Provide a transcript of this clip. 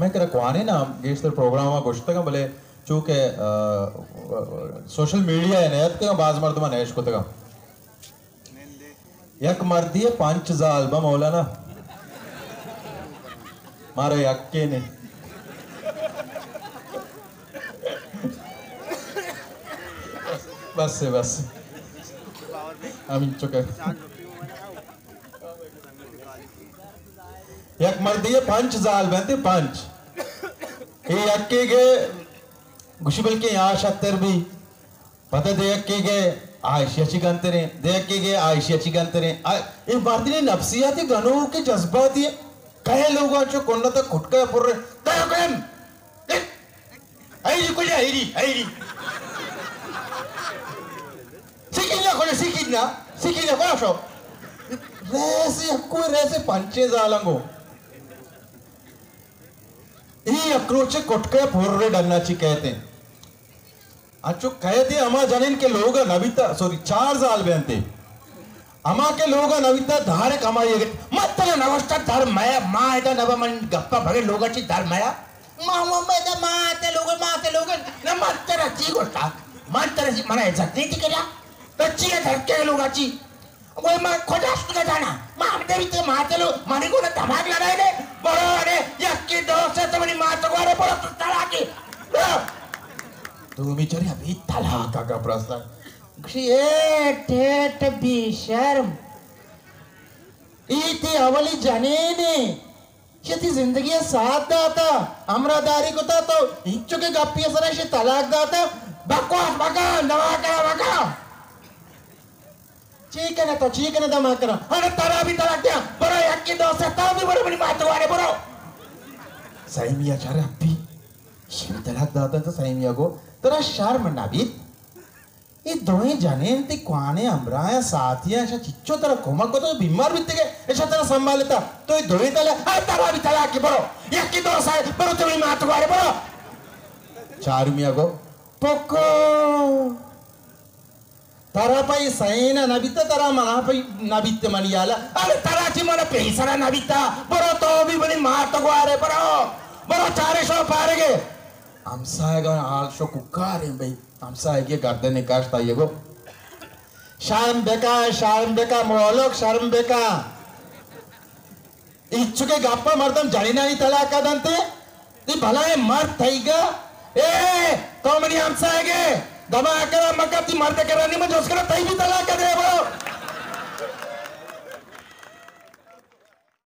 من کرا کوانین ءَ گیشتر پروگرام ءَ گوشتگ آں، بلے چونکہ، آ، سوشل میڈیا ءَ نیاتکگ آں، باز مردماں نہ اشکتگ آں۔ یک مردے ءَ پنچ زال با مولانا، مارا یکے نے۔ بس، بس۔ ہمینچک۔ یک مردے ءَ پنچ زال بنت، پنچ۔ اے یکے گے گوشی بلکیں آ شتر بی۔ پدا دے یکے گے آ ایشی ءَ چی گنتریں، دے یکے گے آ ایشی ءَ چی گنتریں۔ آ، اے مردے نفسیاتی گنوک جذباتی۔ کئے لوگا چو کنت کٹکا پر۔ کئے کن؟ ایری کجا ایری، ایری۔ سکینا کجا، سکینا، سکینا کجا شو۔ ریسے، کوئی ریسے پنچیں زالنگو۔ اے یک روچے کٹکے پھر ڈنا چی کہتے۔ انچو کہتے ہما جنین کے لوگا نبیتا، سوری، چار زال بینتے۔ ہما کے لوگا نبیتا دھارے کمائی گت۔ مت تلا نوشتا در میا، ما ادا نبا من گپا بھگے لوگا چی در میا۔ ما، ما، ما، ما تے لوگ، ما تے لوگ، نہ من ترا چی گوشتا؟ من ترا چی، منا عزت نہیں تھی کرا؟ تو چی ہے دھرکے لوگا چی؟ وہ ما کجا شتگا جانا؟ ما ہم دے بیتے ما تے لوگ، منی کو نہ دماغ لڑائے نے، بڑا نے، یکی دو سے تو منی ماں تو گوارے بڑا تو طلاقی۔ تو می چری ابھی طلاق کا پرستا۔ گشی اے ٹیٹ بی شرم۔ ای تی اولی جنینی۔ چہ تی زندگی ءَ ساتھ داتا، ہمراہ داری کتا، تو انچو کہ گپی ءِ سرا شی طلاق داتا، بکواس مکن، دماغ کرا مکن۔ چی کنے تو، چی کنے دماغ کرا؟ ہر ترا بھی طلاق دیا، برو یکی دو سے تا بھی برو منی مات وارے برو۔ سائیں میاں چارے ابھی، شی طلاق داتا تو سائیں میاں کو، ترا شرم نہ بیت؟ اے دوئیں جنین تی کوانیں ہمراہ ءُ ساتھی ءَ، اشاں چچو ترا کمک کتو، بیمار بیتگے، اشاں ترا سنبھالتا، تو اے دوئیں تلے، اے ترا بھی طلاق کی، برو، یکی دو سال، برو تمہیں مات گوارے، برو۔ چارمی ءَ گو، پکو، ترا پہ اے سئین ءَ نہ بیتا، ترا منا پہ نہ بیت منی حالا، ارے ترا چی منا پیسرا نہ بیتا، برو تو بھی منی مات گوارے، برو، برو چارے شو پارگے۔ ہمسایگاں حال شو کوکاریں بھئی۔ ہمساہگے گردن کشت، آئی گو، شرم بکا، شرم بکا، مولک شرم بکا۔ ایچکے گپا مردم جنینانی طلاق دنتے۔ ای بھلائیں مرد تئیگا۔ اے، تو منی ہمساہگے، دماغ کرا مکا، تی مرد کرا نی من جوز کرا، تئی بھی طلاق دے برو۔